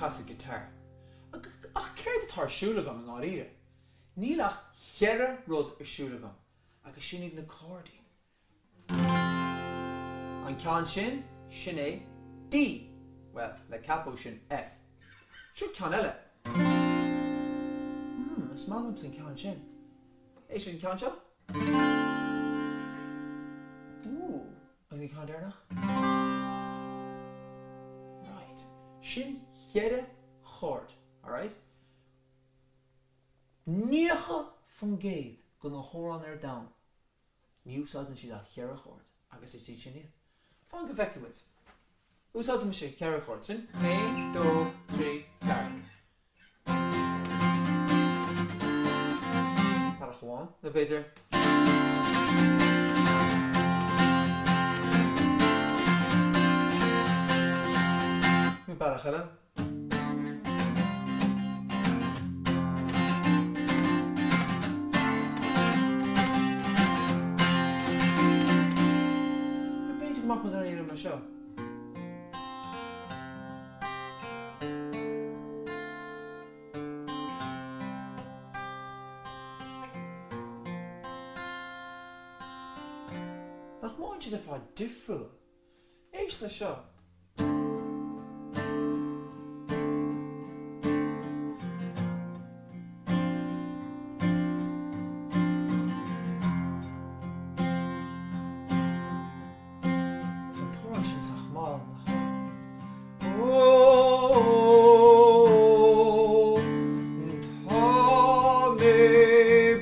casadh guitar. Ach céard atá ar siúl agam i ndáiríre? Níl ach cheithre rud ar siúl agam agus sin iad na cordaí. An ceann sin, sin é D. Bhuel, le capo sin F. Seo ceann eile. Hmm, is maith liomsa an ceann sin. Éist leis an ceann seo. Ooh, agus an ceann deireanach. Right. Sin cheithre chord, alright? 90% de na hamhráin ar domhan, ní úsáideann siad ach cheithre chord, agus is iad sin iad. Fan go bhfeicfidh muid. Úsáidfidh mise cheithre chord. Sin, 1, 2, 3, 4. Bealach amháin, nó b'fhéidir. Nó bealach eile. Nó b'fhéidir go mbeadh muid in ann é a dhéanamh mar seo. Nach mbíonn siad ar fad difriúil? Éist leis seo. Tá an t-amhrán sin sách mall, nach bhfuil? Ó, tá mé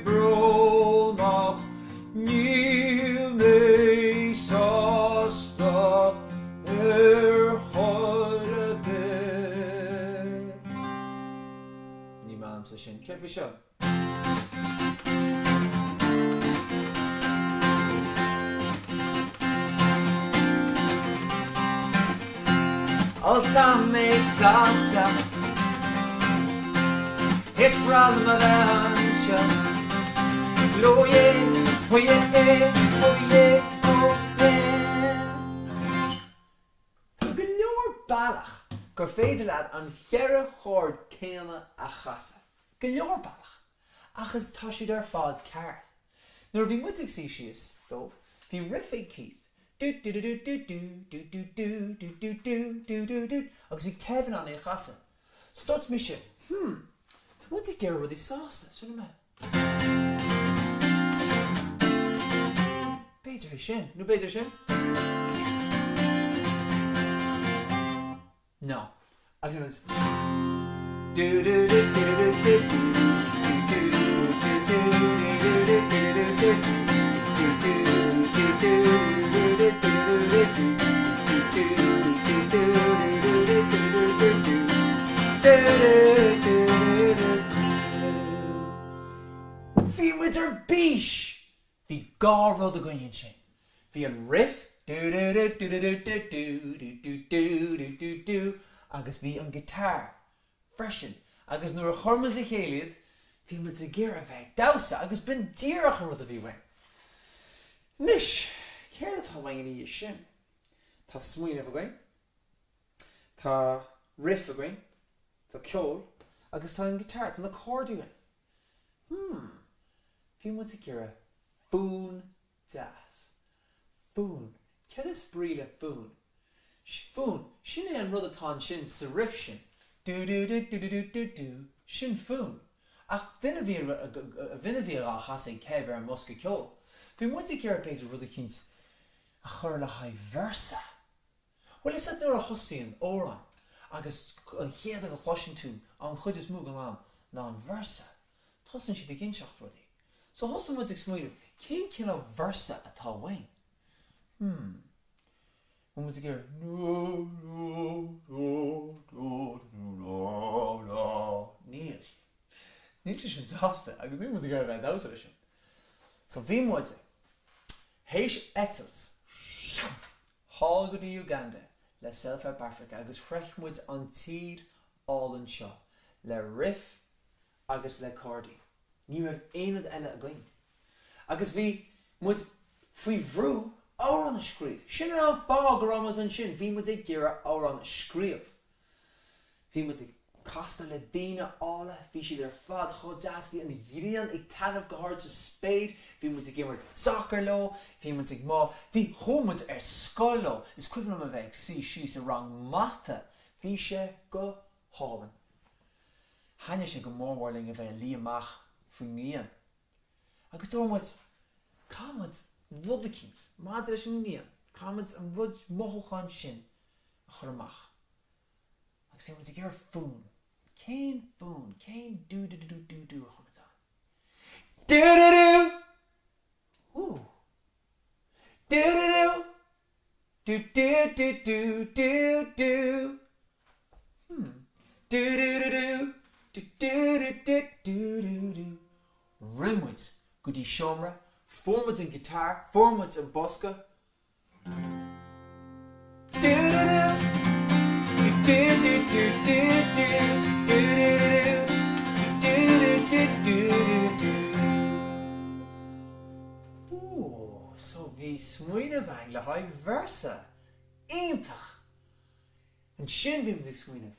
brónach, níl mé sásta ar chor ar bith. Ní maith liomsa sin. Céard faoi seo? Ó tá mé sásta Is breá liom a bheith anseo Oh yeah, oh yeah, oh yeah, oh yeah Tá go leor bealach gur féidir leat an cheithre chord céanna a chasadh. Go leor bealach. Ach is tá siad ar fad ceart. Nuair a bhí muid ag suí síos dóibh, bhí riff ag Keith, dú dú dú dú dú dú dú dú dú dú dú dú dú dú agus bhí Kev in ann é a chasadh. So dúirt mise, hmm, tá muid ag iarraidh rudaí sásta, so rinne mé. B'fhéidir é sin, nó b'fhéidir sin. No. Agus Bhí muid ar bís! Bhí dhá rud againn ansin. Bhí an riff, dú-dú-dú-dú-dú-dú-dú-dú-dú-dú-dú, agus bhí an guitar freisin. Agus nuair a chuir muid le chéile iad, bhí muid ag iarraidh a bheith ag damhsa agus b'in díreach an rud a bhí uainn. Anois, céard atá uainn ina dhiaidh sin? Tá smaoineamh againn, tá riff againn, tá ceol agus tá an guitar, tá na cordaí againn. Hmm. Bhí muid ag iarraidh fonn deas. Fonn. Céard is brí le fonn? Fonn. Sin é an rud atá ansin sa riff sin. Du du du du du du du du. Sin fonn. Ach b'in a bhí b'in a bhí á chasadh ag Kev ar an mbosca ceoil. Bhí muid ag iarraidh b'fhéidir rud eicínt a chur le haghaidh véarsa. Bhuel, is ea nuair a thosaíonn amhrán agus an chéad rud a chloiseann tú an chuid is mó den am ná an véarsa, tosaíonn siad ag inseacht rudaí. So thosaigh muid ag smaoineamh, cén cineál véarsa atá uainn? Hmm. Bhfuil muid ag iarraidh Níl. Níl sé sin sásta agus níl muid ag iarraidh a bheith ag damhsa leis sin. So bhí muid théis eitilt thall go dtí Uganda le Self Help Africa agus shroich muid an tír álainn seo le riff agus le cordaí. Ní raibh aon rud eile againn. Agus bhí muid faoi bhrú amhrán a scríobh. Sin an fáth go raibh muid ansin, bhí muid ag iarraidh amhrán a scríobh. Bhí muid ag. Castáil le daoine áille, bhí siad ar fad chomh deas, bhí an ghrian ag taitneamh go hard sa spéir, bhí muid ag imirt sacair leo, bhí muid ag má, bhí, chuaigh muid ar scoil leo, is cuimhin liom a bheith ag suí síos i rang mata, bhí sé go hálainn. Thaitnigh sé go mór mhór linn a bheith ag luí amach faoin ngrian. Agus dúirt muid, caithfidh muid rud eicínt maidir leis an ngrian, caithfidh muid an rud, mothúchán sin a chur amach. Agus bhí muid ag iarraidh fonn. Cén fonn? Cén dú dú dú dú dú a chuir muid ann? Dú dú dú! Ooh. Dú dú dú! Dú dú dú dú dú dú! Hmm. Dú dú dú dú! Dú dú dú dú dú dú dú! Rith muid go dtí seomra, fuair muid an guitar, fuair muid an bosca, Ooh, so bhí smaoineamh againn le haghaidh véarsa. Iontach! Ansin bhí muid ag smaoineamh,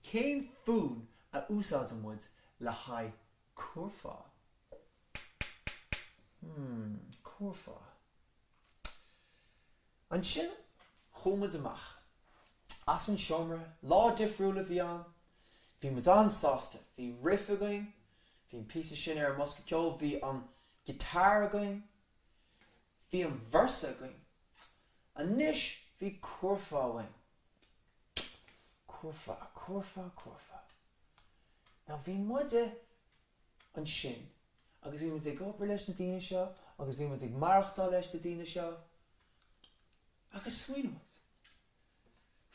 cén fonn a úsáideann muid le haghaidh curfá? Hmm, curfá. Ansin chuaigh muid amach as an seomra, lá difriúil a bhí ann, bhí muid an-sásta, bhí riff againn, bhí an píosa sin ar an mbosca ceoil, bhí an guitar againn, bhí an véarsa againn. Anois bhí curfá uainn. Curfá, curfá, curfá. Now bhí muide ansin agus bhí muid ag obair leis na daoine seo agus bhí muid ag maireachtáil leis na daoine seo agus smaoinigh muid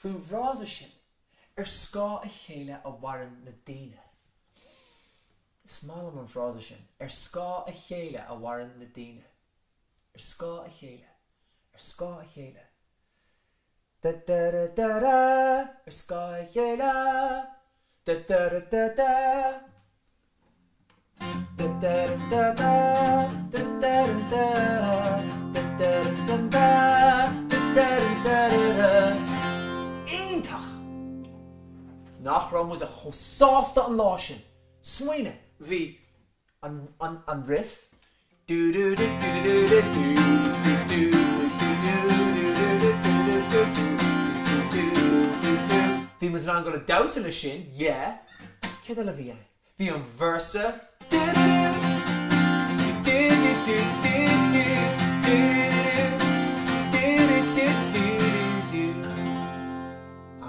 faoin bhfrása sin, ar scáth a chéile a mhaireann na daoine. Is maith liom an frása sin, ar scáth a chéile a mhaireann na daoine. Ar scáth a chéile. Ar scáth a chéile. Da da da da da ar scáth a chéile Da da da da da Da da da da da da da da da da da da da da da da Iontach! Nach raibh muid chomh sásta an lá sin! Smaoinigh, bhí an riff. Bhí muid in ann dul ag damhsa leis sin, yeah. Céard eile a bhí ann? Bhí an véarsa.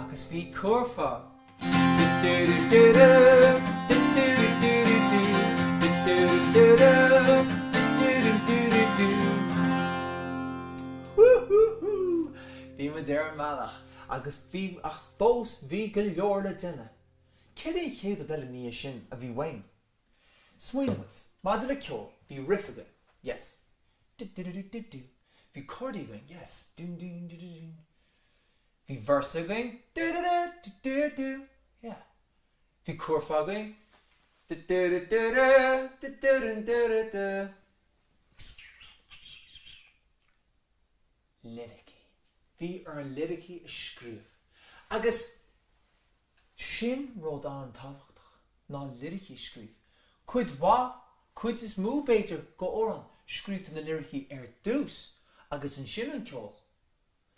Agus bhí curfá. Bhí muid ar an mbealach agus bhí ach fós bhí go leor le déanamh. Céard é an chéad rud eile ina dhiaidh sin a bhí uainn? Smaoinigh muid. Maidir le ceol, bhí riff againn. Yes. Du-du-du-du-du. Bhí cordaí againn. Yes. Dún-dún-dú-dú-dún. Bhí véarsa againn, du-du-du-du-du-du, yeah. Bhí curfá againn, du-du-du-du-du, du-du-dun-du-du-du. Liricí. Bhí orainn liricí a scríobh. Agus sin rud an-tábhachtach, ná liricí a scríobh. Cuid mhaith, cuid is mó b'fhéidir, go amhrán, scríobh tú na liricí ar dtús agus ansin an ceol.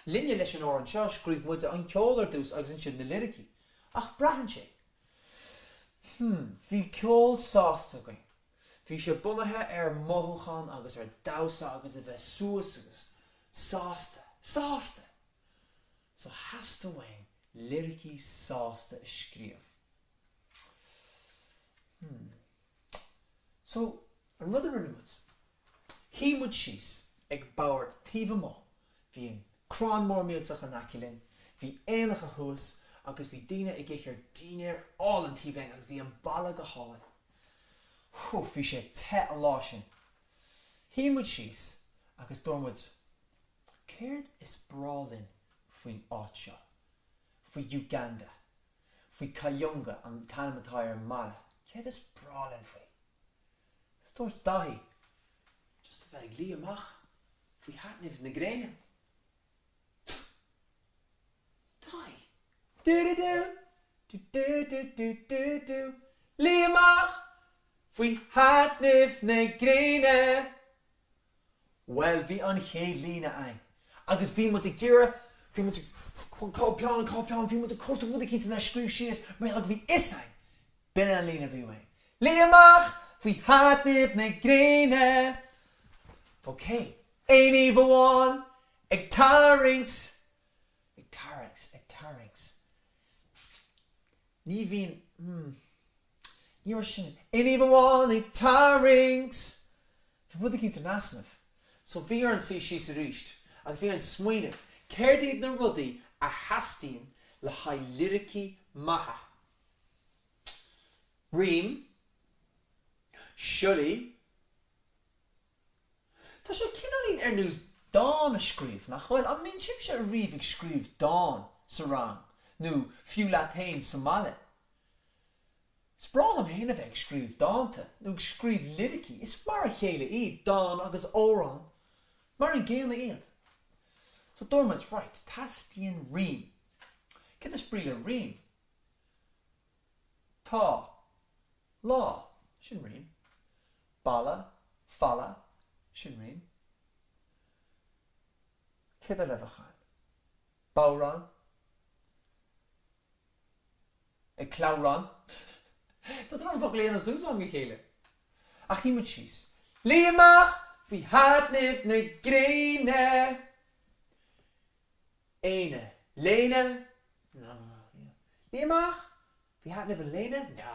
Linne leis an amhrán seo, scríobh muide an ceol ar dtús agus ansin na liricí. Ach braitheann sé. Hmm, bhí ceol sásta againn. Bhí sé bunaithe ar mothúchán agus ar damhsa agus a bheith suas agus sásta. Sásta! So theastaigh uainn liricí sásta a scríobh. Hmm. So, an rud a rinne muid, shuigh muid síos ag bord taobh amuigh, bhí an crann mór millteach in aice linn, bhí éanacha thuas agus bhí daoine ag ithe dinnéar álainn taobh linn agus bhí an baile go hálainn. Whew, bhí sé te an lá sin. Shuigh muid síos agus dúirt muid, céard is breá linn faoin áit seo, faoi Uganda? faoi Kayunga, an t-ainm atá ar an mbaile. Céard is breá linn faoi? Is dúirt Daithí, just a bheith ag luí amach faoi thaitneamh na gréine. Daithí! Du-du-du! Du du du du du du Luí amach faoi thaitneamh na gréine. Bhuel, bhí an chéad líne againn agus bhí muid ag iarraidh, bhí muid ag, cá peann, cá peann, bhí muid ag cuartú rud eicínt le scríobh síos mar gheall go bhí fhios againn, b'in é an líne a bhí uainn. Luí amach faoi thaitneamh na gréine. Ok, aon taobh amháin ag tarraingt, ag tarraingt, ag tarraingt. Ní bhíonn, hmm, ní raibh sin, aon taobh amháin ag tarraingt. Bhí rud eicínt in easnamh. So bhí orainn suí síos arís agus bhí orainn smaoineamh, céard iad na rudaí a theastaíonn le haghaidh liricí maithe? Rím, siollaí, Tá sé cineáilín ar nós dán a scríobh, nach bhfuil? An mbíonn sibhse ariamh ag scríobh dán sa rang nó fiú leat féin sa mbaile? Is breá liom féin a bheith ag scríobh dánta nó ag scríobh liricí, is mar a chéile iad, dán agus amhrán, mar an gcéanna iad. So dúirt muid, right, teastaíonn rím. Céard is brí le rím? Tá. Lá. Sin rím. Balla. Falla. Sin rím. Céard eile a bheadh ann? Bodhrán. Ag clamhrán. Tá an focal a dhéanamh suas agam go chéile. Ach shuigh muid síos. Luí amach faoi thaitneamh na gréine. Éine. Léine? No. Luí amach faoi thaitneamh an léine? No.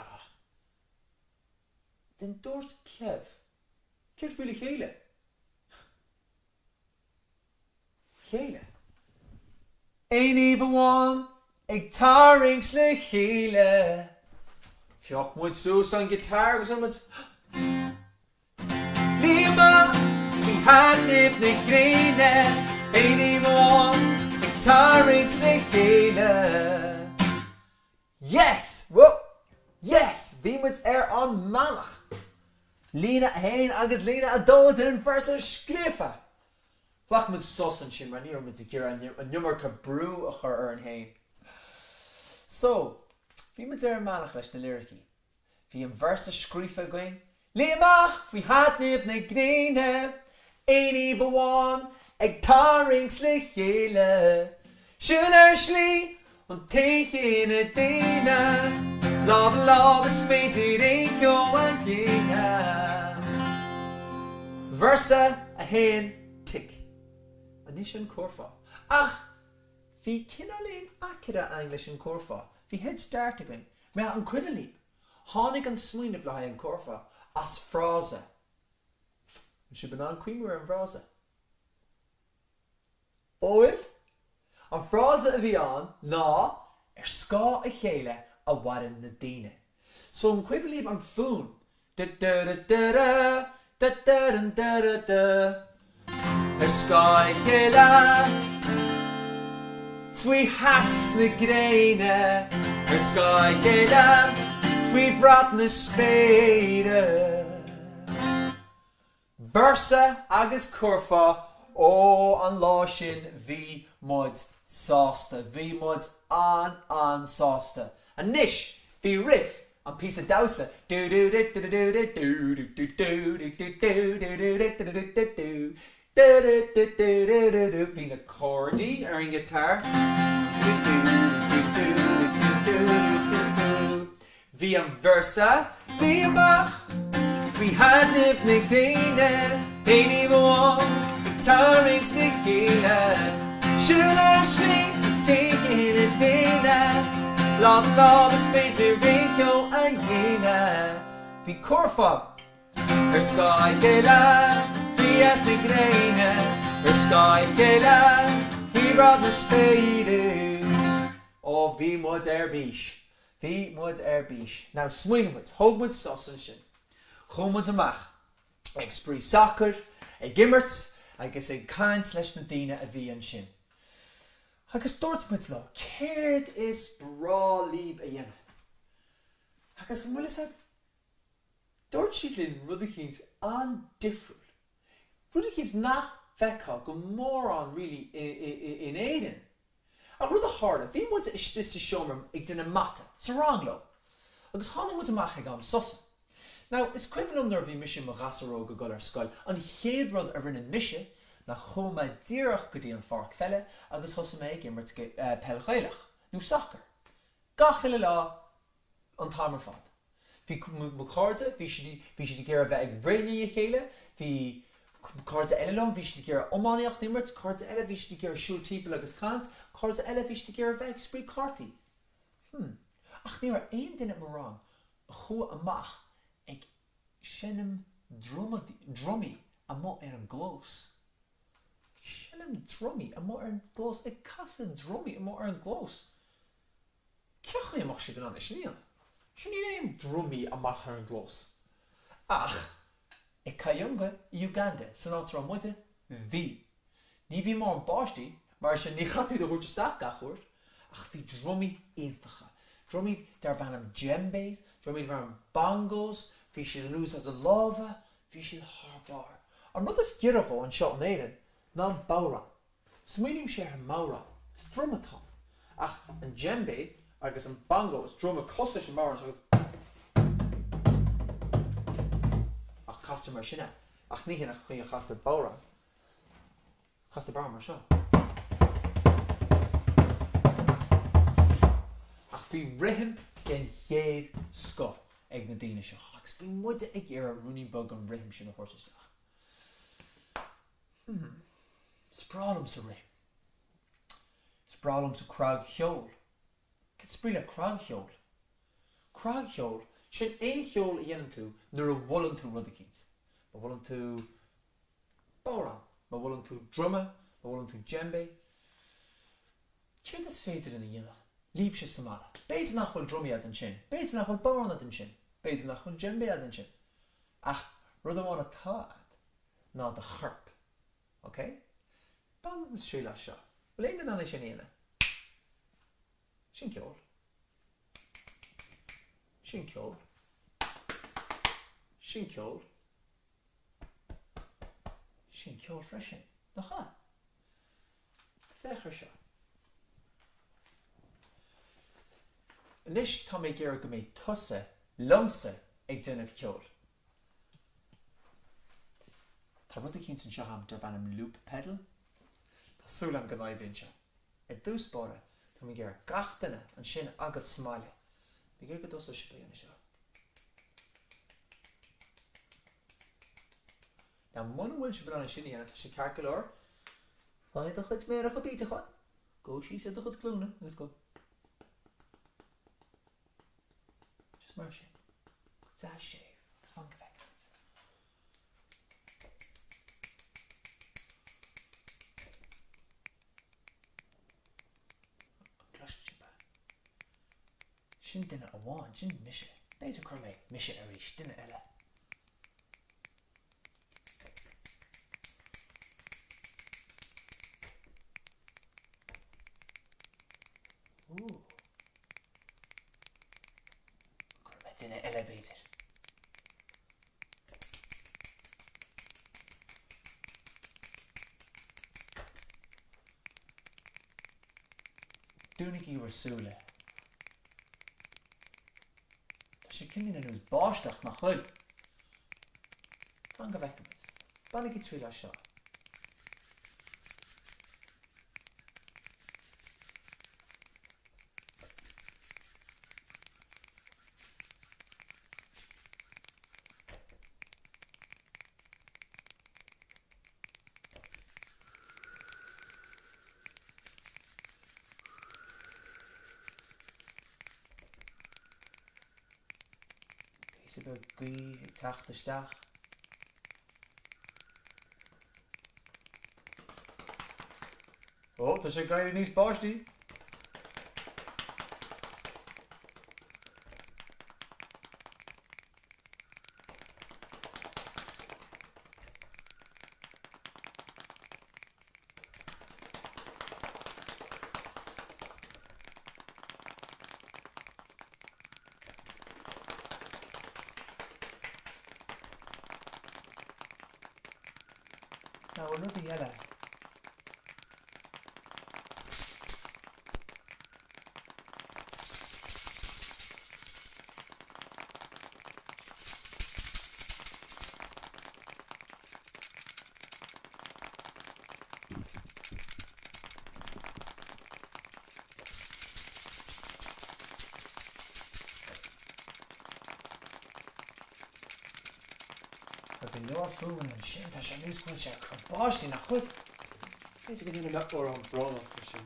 Then dúirt Kev, Céard faoi le chéile? Chéile? Aon taobh amháin ag tarraingt le chéile. Phioc muid suas an guitar agus rinne muid. Luí amach faoi thaitneamh na gréine, aon taobh amháin ag tarraingt le chéile. Yes! Whoa! Yes! Bhí muid ar an mbealach! Líne 1 agus líne 2 den véarsa scríofa! Ghlac muid sos ansin mar ní raibh muid ag iarraidh an iomarca brú a chur orainn féin. So, bhí muid ar an mbealach leis na liricí. Bhí an véarsa scríofa againn, Luí amach faoi thaitneamh na gréine, aon taobh amháin ag tarraingt le chéile, siúl ar shlí an t-aon chine daonna, lámh i lámh is féidir aon cheo a dhéanamh. Véarsa 1, Tick. Anois an curfá. Ach bhí cineáilín aicearra againn leis an curfá. Bhí head start againn. Mar an cuimhin libh? Tháinig an smaoineamh le haghaidh an curfá as frása. An sibh in ann cuimhniú ar an bhfrása? Bhuel, an frása a bhí ann ná ar scáth a chéile a mhaireann na daoine. So an cuimhin libh an fuaim Ar scáth a chéile faoi theas na gréine, ar scáth a chéile faoi bhrat na spéire. Véarsa agus curfá, ó an lá sin bhí muid sásta, bhí muid an-an-sásta. Anois, bhí riff, an píosa damhsa, dú-dú-dú-dú-dú-dú-dú-dú-dú-dú-dú-dú-dú-dú-dú-dú-dú-dú-dú-dú, bhí na cordaí ar an guitar, dú-dú-dú-dú-dú-dú-dú-dú-dú-dú. Bhí an véarsa, Luí amach faoi thaitneamh na gréine, aon taobh amháin ag tarraingt le chéile, siúl ar shlí an t-aon chine daonna, lámh i lámh is féidir aon cheo a dhéanamh. Bhí curfá ar scáth a chéile faoi theas na gréine, ar scáth a chéile faoi bhrat na spéire. Ó bhí muid ar bís. Bhí muid ar bís. Now, smaoinigh muid, thóg muid sos ansin. Chuaigh muid amach ag spraoi sacair, ag imirt agus ag caint leis na daoine a bhí ansin. Agus dúirt muid leo, céard is breá libh a dhéanamh? Agus an bhfuil fhios a'd, dúirt siad linn rud eicínt an-difriúil, rud eicínt nach bhfeicfeá go mórán really in Éirinn. Ach rud a tharla, bhí muid istigh sa seomra ag déanamh mata, sa rang leo. Agus tháinig muid amach ag am sosa. Now, is cuimhin liom nuair a bhí mise i mo ghasúr óg ag dul ar scoil, an chéad rud a rinne mise ná chuaigh mé díreach go dtí an pháirc pheile agus thosaigh mé ag imirt peil Ghaelach, nó sacar. Gach uile lá, an t-am ar fad. Bhí mo chairde, bhí siad, bhí siad ag iarraidh a bheith ag rith i ndiaidh a chéile, bhí cairde eile liom, bhí siad ag iarraidh iománaíocht a imirt, cairde eile, bhí siad ag iarraidh siúl timpeall agus caint, cairde eile, bhí siad ag iarraidh a bheith ag spraoi cártaí. Hmm. Ach ní raibh aon duine i mo rang a chuaigh amach ag seinm drumaí amuigh ar an gclós. Ag seinm drumaí amuigh ar an gclós, ag casadh drumaí amuigh ar an gclós. Cén chaoi a mbeadh siad in ann é sin a dhéanamh? Sure níl aon drumaí amach ar an gclós. Ach i Kayunga i Uganda, san áit a raibh muide, bhí. Ní bhí mórán báistí, mar sin ní chaithfí iad a thabhairt isteach gach uair, ach bhí drumaí iontacha. Drumaí darb ainm djembes, drumaí darb ainm bongos, bhí siad in úsáid na lámha, bhí siad thar barr. An rud is giorra dhó anseo in Éirinn ná an bodhrán. Smaoinímse ar an mbodhrán, is druma atá ann. Ach an djembe agus an bongo, is druma cosúil leis an mbodhrán agus. Ach castar mar sin é. Ach ní hin an chaoi a chastar bodhrán. Castar bodhrán mar seo. Ach bhí rithim den chéad scoth ag na daoine seo agus bhí muide ag iarraidh ruainnín beag den rithim sin a thabhairt isteach. Hmm. Is breá liomsa rithim. Is breá liomsa cragcheol. Cad is brí le cragcheol? Cragcheol, sin aon cheol a dhéanann tú nuair a mholann tú rud eicínt. Má mholann tú bodhrán, má mholann tú druma, má mholann tú djembe. Céard is féidir linn a dhéanamh libhse sa mbaile? B'fhéidir nach bhfuil drumaí a'd ansin, b'fhéidir nach bhfuil bodhrán a'd ansin, b'fhéidir nach bhfuil djembe a'd ansin. Ach rud amháin atá a'd ná do chorp. Ok? Bain triail as seo. Bhfuil aon duine in ann é sin a dhéanamh? Sin ceol. Sin ceol. Sin ceol. Sin ceol freisin, nach ea? Féach ar seo. Anois tá mé ag iarraidh go mbeidh tusa liomsa ag déanamh ceoil. Tá rud eicínt anseo agam darb ainm loop pedal. Tá súil agam go n-oibríonn sé. Ar dtús báire, tá mé ag iarraidh gach duine ansin agaibh sa mbaile, tá mé ag iarraidh go dtosóidh sibh á dhéanamh seo. Now muna bhfuil sibh in ann é sin a dhéanamh, tá sé ceart go leor. Faigh do chuid méaracha bídeacha, gabh síos ar do chuid glúine agus go. Just mar sin. Go deas séimh agus fan go bhfeicfimid. An gcloiseann sibh é? Sin duine amháin, sin mise. B'fhéidir cuirfidh mé mise arís, duine eile. Ooh. Cuirfidh mé duine eile b'fhéidir. Dúnaigí bhur súile. Tá sé cineál ar nós báisteach, nach bhfuil? Fan go bhfeicfimid. Bainigí triail as seo. Píosa beag gaoth ag teacht isteach. Ó, tá sé ag éirí níos báistí! Now, rudaí eile. Tá go leor fuaimeanna ansin, tá sé ar nós go bhfuil sé ag cur báistí, nach bhfuil? B'fhéidir go ndéanfaidh mé amhrán brónach leis sin.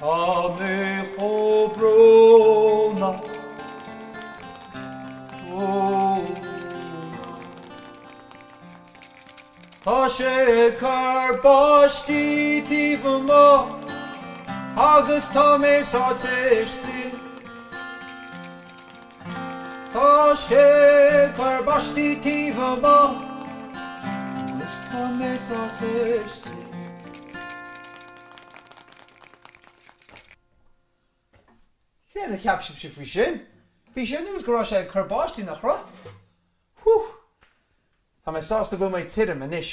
Tá mé chomh brónach, brónach. Tá sé ag cur báistí taobh amuigh agus tá mé sáite istigh. Tá sé ag cur báistí taobh amuigh agus tá mé sáite istigh. Céard a cheap sibhse faoi sin? Bhí sé ar nós go raibh sé ag cur báistí, nach raibh? Whew! Tá mé sásta go bhfuil mé tirim anois.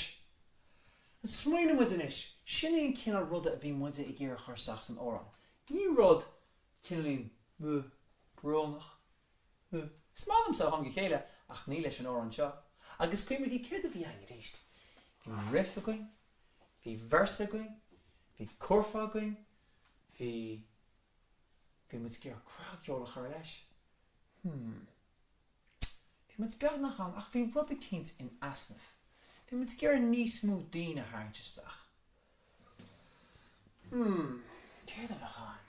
An smaoineoidh muid anois, sin é an cineál ruda a bhí muide ag iarraidh a chur isteach san amhrán. Ní rud cineáilín brónach. Is maith liomsa a thom go chéile ach ní leis an amhrán seo. Agus cuimhnigí céard a bhí againn arís? Bhí riff againn, bhí véarsa againn, bhí curfá againn, bhí. bhí muid ag iarraidh craiceoil a chur leis. Hmm. Bhí muid beagnach ann ach bhí rud eicínt in easnamh. Bhí muid ag iarraidh níos mó daoine a tharraingt isteach. Hmm, céard a bheadh ann?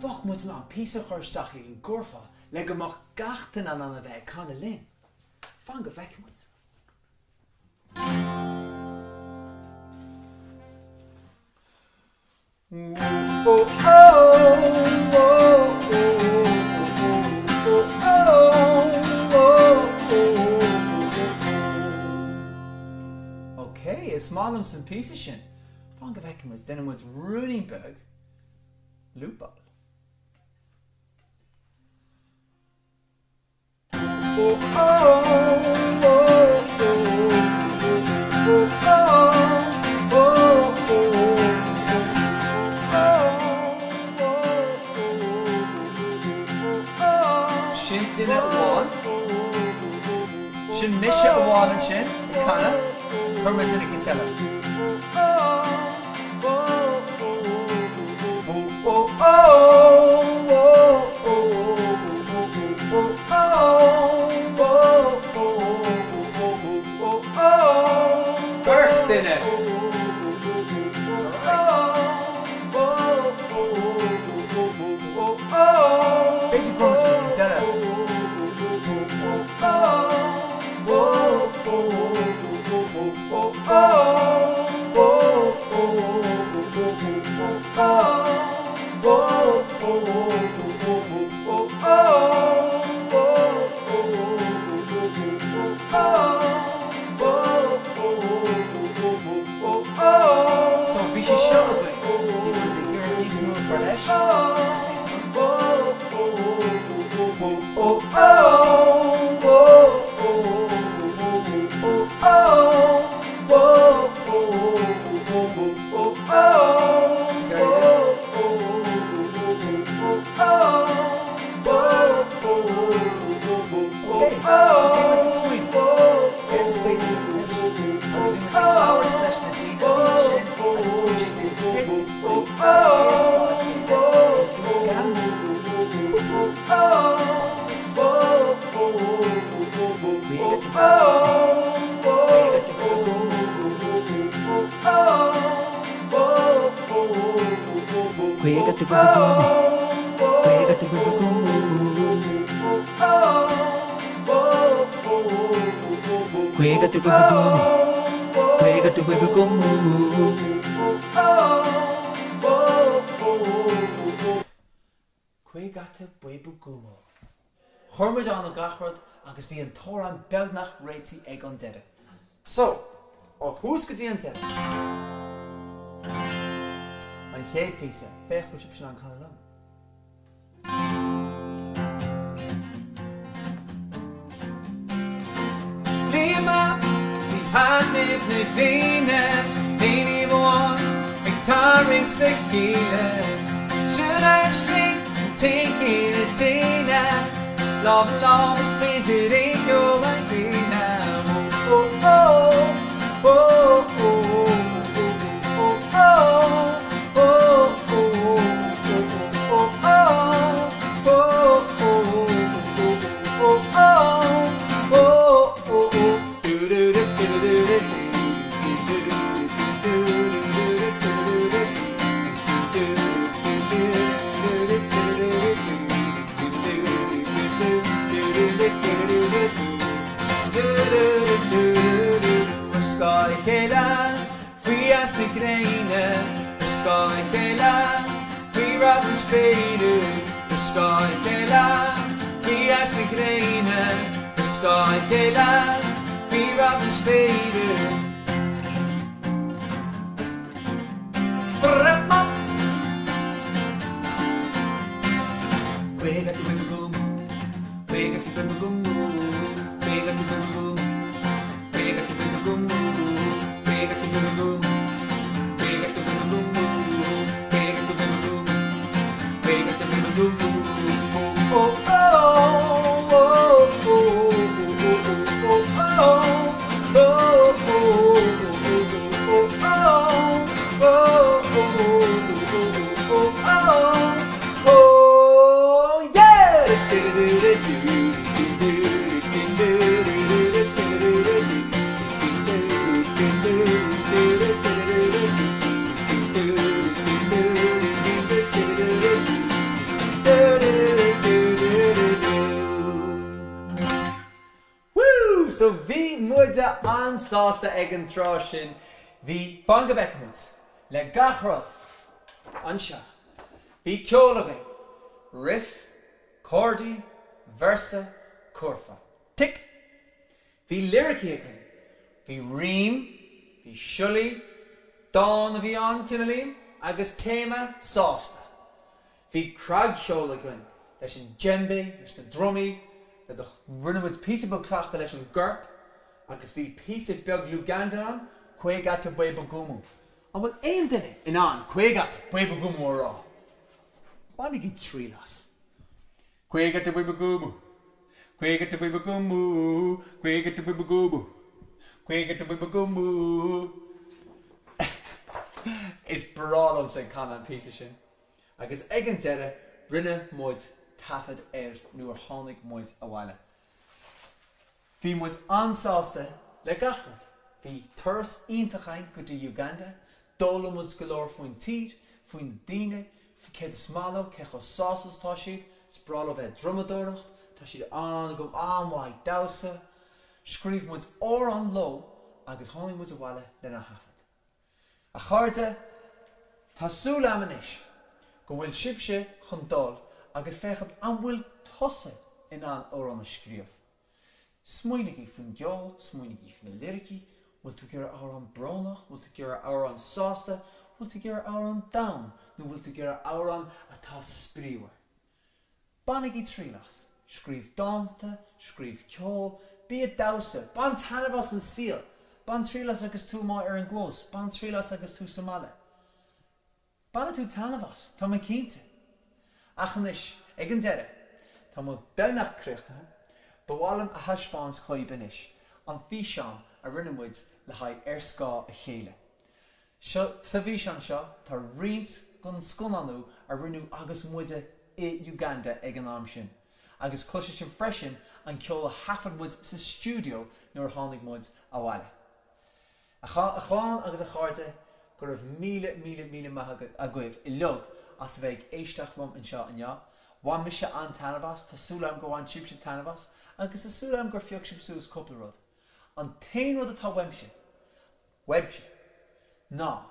Bheadh muid in ann píosa a chur isteach ag an gcurfá le go mbeadh gach duine in ann a bheith ag canadh linn. Fan go bhfeicfidh muid. Ok, is maith liomsa an píosa sin. Fan go bhfeicfidh muid, déanfaidh muid ruainnín beag lúpáil. Sin duine amháin. Sin mise amháin ansin ag canadh. Cuirfidh muid duine eicínt eile. Beirt duine. B'fhéidir go gcuirfidh muid duine eicínt eile. So bhí sé seo againn, bhí muid ag iarraidh níos mó a chur leis, agus níos mó. Kwegata Bwebugumo. Chuir muid ann gach rud agus bhí an t-amhrán beagnach réitithe ag an deireadh. So, ó thús go dtí an deireadh. An chéad phíosa, féach bhfuil sibhse in ann canadh liom. Liam, bhí taitneamh na daoine, daoine amháin. roinnt le chéile. Sin ár slí, an t-aon chine daonna. Lámh i lámh is féidir aon cheo a dhéanamh. Ó ó ó, ó ó ó ó ó, ó ó ó ó ó, ó ó ó ó ó ó. Ar scáth a chéile faoi theas na gréine, Ar scáth a chéile faoi rath na spéire, Ar scáth a chéile faoi theas na gréine. Ar scáth a chéile faoi rath na spéire. Woo! So bhí muide an-sásta ag an tráth sin. Bhí, fan go bhfeicfidh muid, le gach rud anseo. Bhí ceol againn, riff, cordaí, véarsa, cúrfa. Tick! Bhí liricí againn. Bhí rím, bhí siollaí, dán a bhí ann, cineáilín, agus téama sásta. Bhí craiceol againn leis an djembe, leis na drumaí, le do, rinne muid píosa beag cleachtaidh leis an gcorp agus bhí píosa beag Lugandan ann, Kwegata Bwe Bugumu. An bhfuil aon duine in ann Kwegata Bwe Bugumu a rá? Bainigí triail as. Kwegata Bwe Bugumu, Kwegata Bwe Bugumu, Kwegata Bwe Bugumu, Kwegata Bwe Bugumu. Is breá liomsa ag canadh an píosa sin. Agus ag an deireadh rinne muid taifead air nuair tháinig muid abhaile. Bhí muid an-sásta le gach rud. Bhí turas iontach againn go dtí Uganda, d'fhoghlaim muid go leor faoin tír, faoi na daoine, céard is maith leo, cé chomh sásta is atá siad, is breá leo bheith ag drumadóireacht, tá siad an-mhaith ag damhsa. Scríobh muid amhrán leo agus tháinig muid abhaile lena thaifead. A chairde, tá súil a'm anois go bhfuil sibhse chun dul agus féachaint an bhfuil tusa in ann amhrán a scríobh. Smaoinigí faoin gceol, smaoinigí faoi na liricí, bhfuil tú ag iarraidh amhrán brónach, bhfuil tú ag iarraidh amhrán sásta, bhfuil tú ag iarraidh amhrán domhain nó bhfuil tú ag iarraidh amhrán atá spraíúil? Bainigí triail as. Scríobh dánta, scríobh ceol, bí ag damhsa, bain taitneamh as an saol! Bain triail as agus tú amuigh ar an gclós, bain triail as agus tú sa mbaile. Bainfidh tú taitneamh as, tá mé cinnte! Ach anois, ag an deireadh, tá muid beagnach críochnaithe, ba mhaith liom a thaispeáint dhaoib anois an físeán a rinne muid le haghaidh Ar Scáth a Chéile. Seo, sa bhfíseán seo tá roinnt den scannánú a rinneadh agus muide i Uganda ag an am sin. Agus cloisfidh sibh freisin an ceol a thaifead muid sa stiúideo nuair a tháinig muid abhaile. A chlann agus a chairde, go raibh míle míle míle maith agaibh uilig as a bheith ag éisteacht liom anseo inniu. Bhain mise an-taitneamh as, tá súil agam gur bhain sibhse taitneamh as, agus tá súil agam gur phioc sibh suas cúpla rud. An t-aon rud atá uaimse, uaibhse, ná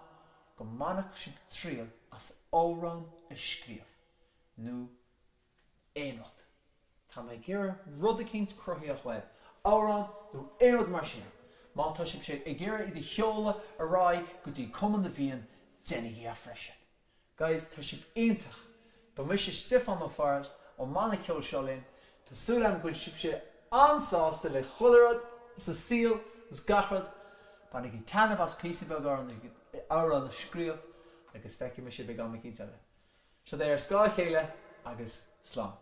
go mbainfeadh sibh triail as amhrán a scríobh, nó aon rud. Tá mé ag iarraidh rud eicínt cruthaitheach uaibh, amhrán nó aon rud mar sin. Má tá sibhse ag iarraidh iad a sheoladh ar aghaidh go dtí Cumann na bhFiann, déanaigí é freisin. Guys, tá sibh iontach! Ba mise Stiofán Ó Fearghail ón mbanna ceoil Seo Linn. Tá súil agam go bhfuil sibhse an-sásta le chuile rud sa saol agus gach rud. Bainigí taitneamh as píosa beag amhrán a scríobh. agus feicfidh mé sibh ag am eicínt eile. Seo é Ar Scáth a Chéile agus slán.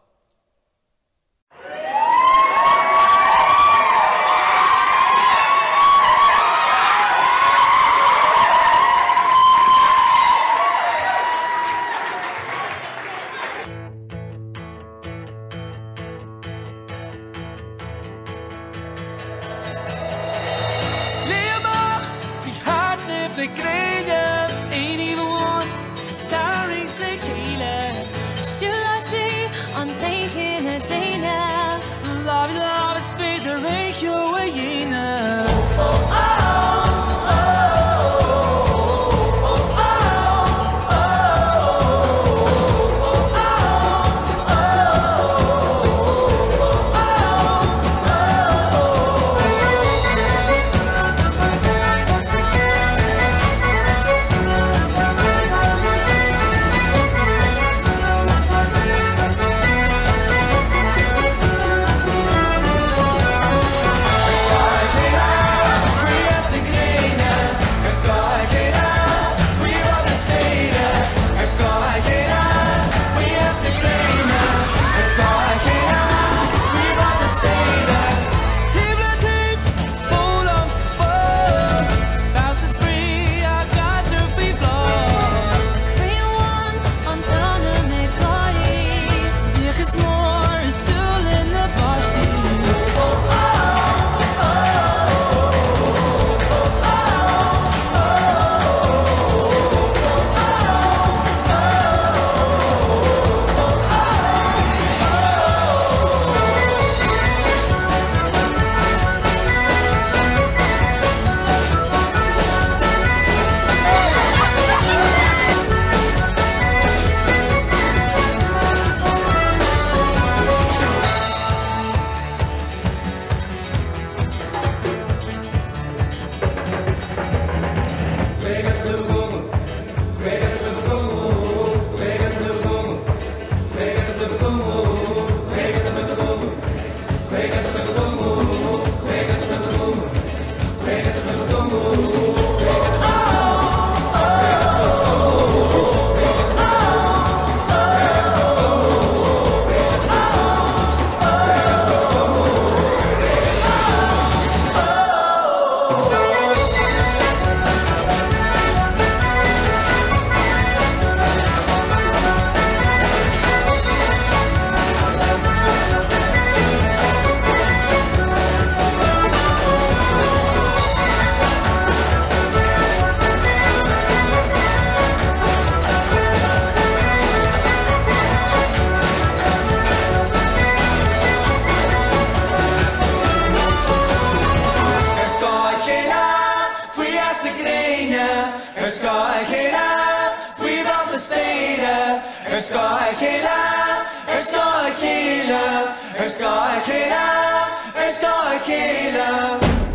Léigh amach faoi thaitneamh na gréine, aon taobh amháin, tarraingt le chéile. Siúlóidí an t-aon chine daonna. Lámh i lámh is féidir aon cheo a dhéanamh. Ar scáth a chéile, faoi theas na gréine, ar scáth a chéile, faoi bhrat na spéire, ar scáth a chéile, faoi theas na gréine, ar scáth a chéile, faoi bhrat na spéire. Taobh le taobh, foghlaim sa phost, damhsa spraoi á gcaidreamh faoi bhláth. Croí amháin an t-anam ag gáirí. Díocas mór i súile na bpáistí. Ar scáth a chéile, faoi theas na gréine, ar scáth a chéile, faoi bhrat na spéire, ar scáth a chéile, ar scáth a chéile, ar scáth a chéile, ar scáth a chéile.